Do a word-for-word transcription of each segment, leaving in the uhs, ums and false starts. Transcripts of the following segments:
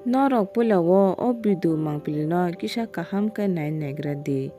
Norok puila o, o video mangpili no kisa kaham khe nai naigra di.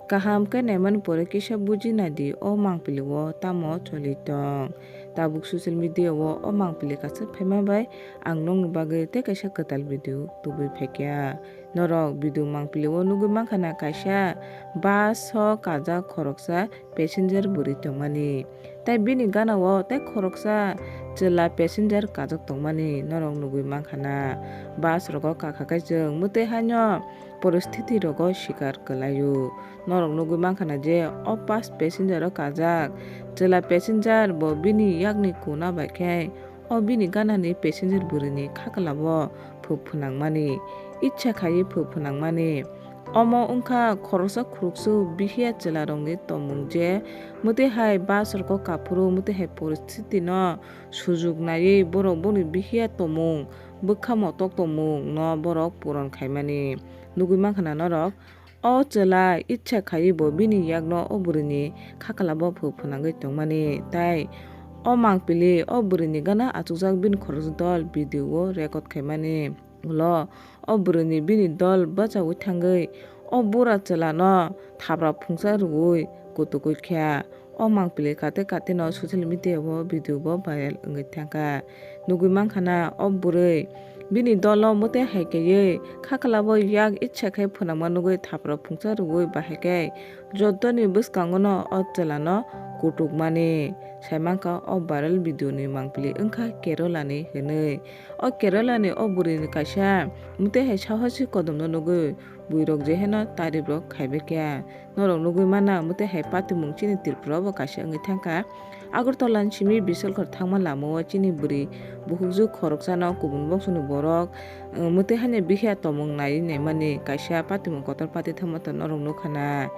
Kaham khe naimani pore kisa buji nai di o mangpili o tamo choli tong. Tabuk social media o o mangpili kasak phaima bai ang nokni bagwi tei kaisa kwtal video tubui phaikha. Norok video mangpili o nugui mankha na kaisa bus o kajak khoroksa passenger bwrwi tongmani. Tei bini gana o tei khoroksa chwla passenger kajak tongmani norok nugui mankha na. Bus rogo kakha khe chwng mwtwi haino poristiti rogo sikar kwlaio. Norok nugui mankha na je o bus passenger o kajak chwla passenger bo bini yakni kuna bai khe o bini ganani passenger bwrwini khaklabo phwk phwnangmani, icha khaiwi phwk phwnangmani. Omo wngkha khoroksa khoroksa bihiya chwlarokni tongmung je mwtwi hai bus rogo kaphuru mwtwi hai poristiti no sujuk naiwi borok boni bihiya tongmung, bwkha motok tongmung no borok puron khaimani. Nugui mankha na norok. O chwla icha khaiwi bo bini yakno o bwrwini khaklabo phwk phwnangwi tongmani, tei o mangpili o bwrwini gana achukjak bini khoroksa dol video o record khaimani. Ulo o bwrwini bini dol bachaui thangwi o bura chwlano thapra phungsa rwui kutugwi kha. O mangpili kate kate no social media o video bo viral wngwi thangkha. Nugui mankha na o bwrwi bini dolo mwtai hai kaiwi khaklabo yak icha khai phwnangma nugui thapra phungsa rwui bahai khe jotoni bwskango no o chwlano kutukmani. Sai mankha o viral video ni mangpili wngkha Kerala ni hinwi. O Kerala ni o bwrwi ni kaisa mwtai hai sahosik kodom no nugui buirok je heno tarif rok khaibai kha. Norok nugui mana mwtai hai patimung chini Tripura o bo kaisa wngwi thangkha. Agartala ni simi Bisalkhor thangma lama o chini bwrwi bukhukjwk khoroksano kubun bongsoni borok, uh, mwtai haino bihiya tongmung naiwi naimani kaisa patimung kotor pati thangma to norok nukha na.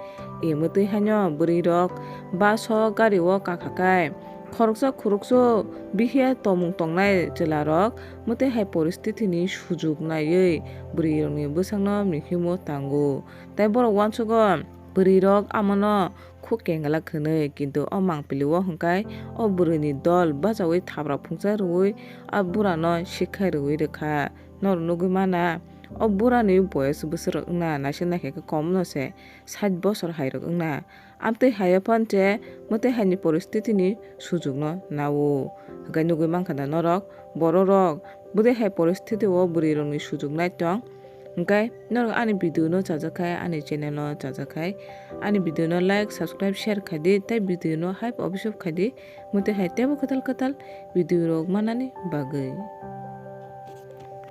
E mwtai haino bwrwi rok bus o gari o kakha kai khoroksa khoroksa bihiya tongmung tongnai chwla rok mwtai hai poristiti ni sujuk naiwi bwrwi rokni bwsakno mikhimo tango. Tei borok uansugo bwrwi rok amono khuk kenglak hwnwi, kintu o mangpili o hwnkhai o bwrwini dol bachaui thapra phungsa rwui a burano sikkhai rwui rwkha. Norok nugui mana o burani boyos bwswk rok wngna naisik naikhe kom no se sait bosor hai rok wngna. Amtwi hai phano je mwtai haini poristiti ni sujuk no nao. Hwnkhe nugui mankha da norok borok rok bwdai hai poristiti o bwrwi rokni sujuk nai tong. Hwnkhe norok ani video no chajak khai, ani channel no chajak khai, ani video no like, subscribe, share khai di, tei video no hype obisop khai di, mwtai hai teibo kwtal kwtal video rok manani bagwi.